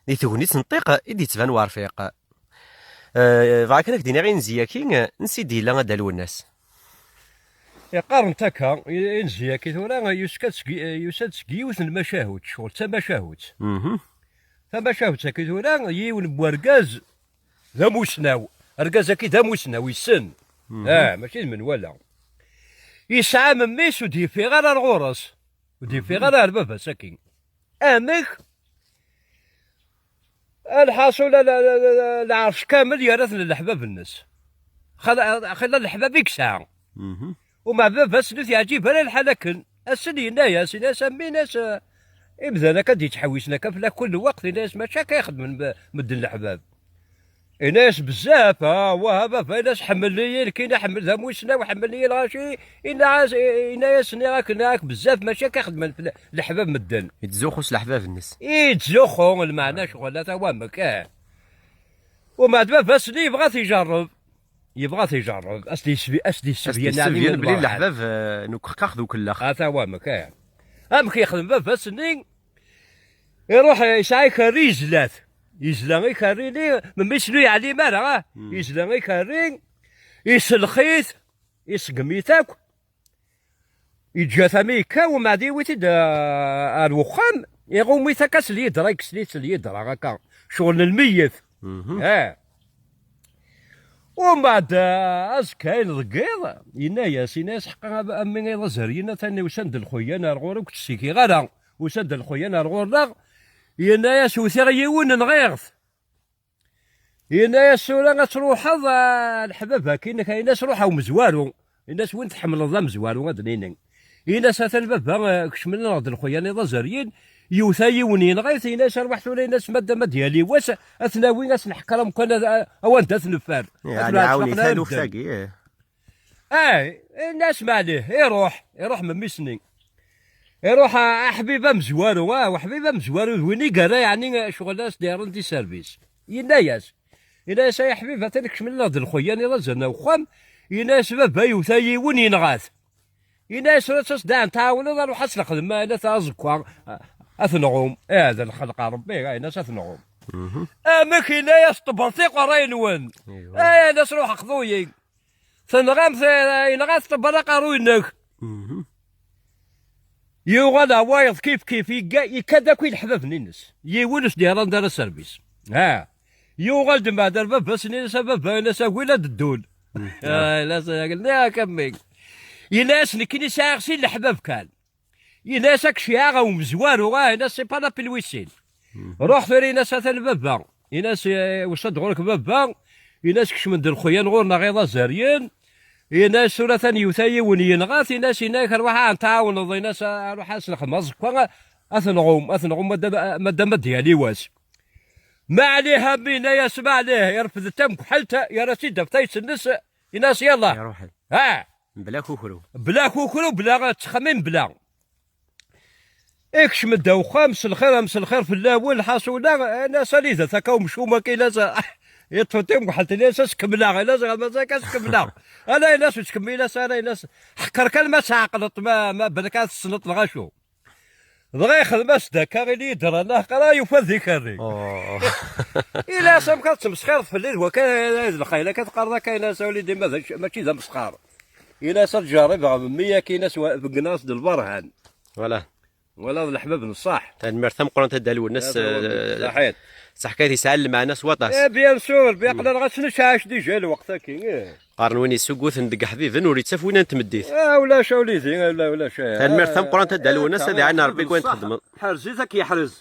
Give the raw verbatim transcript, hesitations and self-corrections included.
Di tegnit n ṭṭiq i d-yettban werfiq. Eh, bɣa kan ad k-d-iniɣ inzi-agi, eh, n Sidi yella Adda Lwennas. Iqqaren-t akka, i-, inzi-agi tura yusa-d seg, yusa-d seg yiwet n lmacahut, ccɣel d tamacahut. Mhm. Tamacahut-agi tura, yiwen n wergaz d amusnaw. Argaz-agi d amusnaw, yessen. Mhm. Ah, mačči d menwala. Yesɛa memmi-s ur d-yeffiɣ ara ar ɣur-s. Ur d-yeffiɣ ara ar baba-s-agi. Amek? Lḥaṣul, la, la, la, la, lɛerc kamel yerra-t n leḥbab-nnes. Xala, xila leḥbab i yesɛa. Mhm. Uma baba-s ur t-yeɛǧib ara lḥal akken. Ass-n yenna-yas, yenna-yas, a mmi, yenna-yas, eh, imdanen akka d-yettḥewwisen akka fell-ak kul lweqt, yenna-yas, mačči akka i xeddmen be-, medden leḥbab. Yenna-yas bezzaf, ah, wah, a baba, yenna-yas, ḥemmel-iyi, nekkini ḥemmel d amusnaw, ḥemmel-iyi lɣaci, yenna-yas, yenna-yas, nniɣ-ak, nniɣ-ak bezzaf, mačči akka i xeddmen fell-, leḥbab medden. Yettzuxxu s leḥbab-nnes. Yettzuxxu, lmeɛna ccɣel, ata wamek, ah. Uma d baba-s-nni yebɣa ad t-ijerreb. Yebɣa ad t-ijerreb. As-d-yesbi-, as-d-yessebyen, as-d-yessebyen yeɛni belli lberhan. Leḥbab, eh, n ukeqqax d ukellex. Ata wamek, eh. Amek yexdem baba-s-nni? Iruḥ, eh, yesɛa ikerri yezla-t. Yezla ikerri-nni, memmi-s-nni ur yeɛlim ara, ah. Hmm. Yezla ikerri, isellex-it, iṣeggem-it akk. Yeǧǧa-t ami yekka, umbeɛd yewwi-t-id, ah, ar wexxam, iɣumm-it akka s lyidra, yekkes-it s lyidra akka, ccɣel n lmeyyet. Mhm. Eh. Umbeɛd, ah, azekka ayen deg yiḍ, yenna-yas, yenna-yas, ḥeqqa a, a mmi iḍ azeryen, atan usan-d lxuyyan ar ɣur-i, ur k-ttselliḥeɣ ara, usan-d lxuyyan ar ɣur-neɣ, yenna-yas, wtiɣ yiwen, nɣiɣ-t. Yenna-yas tura ad truḥeḍ, ah, leḥbab-agi-inek, yenna-yas ruḥ a umezwaru. Yenna-yas win tḥemmleḍ d amezwaru ad nini. Yenna-yas atan baba, ah, kecmen-aneɣ-d lxuyyan iḍ azeryen, yewta yiwen yenɣa-t, yenna-yas arwaḥ tura, yenna-yas madam ad yali wass, ad t-nawi, ad s-nḥekker amkan ad, a, a wanda ad t-neffer. Yeɛni ad t-nɛawen i taluft-agi, eh. Ay, yenna-yas maɛlih, iruḥ, iruḥ memmi-s-nni. Iruḥ a, aḥbib amezwaru, ah, aḥbib amezwaru d win i yerra, yeɛni, ccɣel as-d-yerren di service. Yenna-yas, yenna-yas, ay aḥbib, atan kecmen-aneɣ-d lxuyyan iḍ azeryen ar wexxam, yenna-yas, baba yewta yiwen yenɣa-t. Yenna-yas, tura ad tas-d ad tɛawneḍ, ad nruḥ ad s-nexdem, ah, yenna-yas, aẓekka, ah, ad t-nɣum. Eh, d lxelq n Rebbi, ah, yenna-yas, ad t-nɣum. Mhm. Amek, yenna-yas, ṭebbret iqerray-nwen. Aywa. Ah, yenna-yas, ruḥ xḍu-yi. Tenɣam-t, yenɣa-t, ṭebber aqerruy-nnek. Mhm. Yuɣal wayeḍ kif kif, yegga, yekka-d akk i leḥbab-nni-ines. Yiwen ur s-d-yerra ara service. Ha. Yuɣal-d mbeɛd ar baba-s, yenna-yas, a baba, yenna-yas, agil ad ddun. Mhm. Ah, yenna-yas, nniɣ-ak a mmi. Yenna-yas, nekkini sɛiɣ sin leḥbab kan. Yenna-yas, ak-ceyɛeɣ a umezwaru, ah, yenna-yas, c'est pas la peine wis sin. Mhm. Ruḥ tura, yenna-yas, atan baba. Yenna-yas, eh, usa-d ɣur-k baba. Yenna-yas, kecmen-d lxuyyan ɣur-neɣ iḍ azeryen. Yenna-yas, tura atan yewta yiwen yenɣa-t. Yenna-yas, yenna-ak, rwaḥ ad tɛawneḍ. Yenna-yas, ruḥ ad s-nexdem aẓekka, ad t-nɣum, ad t-nɣum, madam, madam ad d-yali wass. Maɛlih a mmi, yenna-yas, maɛlih, irfed-d tamekḥelt, yerra-tt-id ɣef tayet-nnes, yenna-yas, yallah. Iruḥ. Ha. Bla kukru. Bla kukru, bla ttxemmim, bla. Ikcem-d ar wexxam, s lxir, am s lxir fell-awen, lḥaṣula, yenna-yas, anida-t akka umcum-agi, yenna-yas, yeṭṭef-d timgeḥḥelt, yenna-yas, ad s-kemmleɣ, yenna-yas, mazal akka ad s-kemmleɣ. Ala, yenna-yas, ur ttkemmil-as ara, yenna-yas, ḥekker kan ma tɛeqleḍ, ma, ma belka ad tessneḍ neɣ acu. Dɣa yexdem-as-d akka, ili yedran, aqra yufa-d ikerri. Oh. Yenna-yas, amek ad tmesxireḍ fell-i d wakka, d lxayla akka teqqareḍ akka, yenna-yas, a wlidi, ma d acu, mačči d amesxer. Yenna-yas, ad ǧerribeɣ memmi-agi, yenna-yas, wa-, beggneɣ-as-d lberhan. Voilà. Wala d leḥbab n ṣṣeḥ. Tanemmirt tameqqrant a Dda Lwennas, eh, saḥit. Taḥkayt yesɛan lmeɛna s waṭas. Eh, bien sûr, bien, aql-aneɣ ad tt-nesɛac déjà lweqt-agi, eh. Qqaren win yessuguten deg iḥbiben ur yettaf win n tmeddit. Ah, ulac a wlidi, ula-, ulac, eh. Tanemmirt tameqqrant a Dda Lwennas, ad iɛan Rebbi deg wayen txedmeḍ. Ḥerz-it ad k-yeḥrez.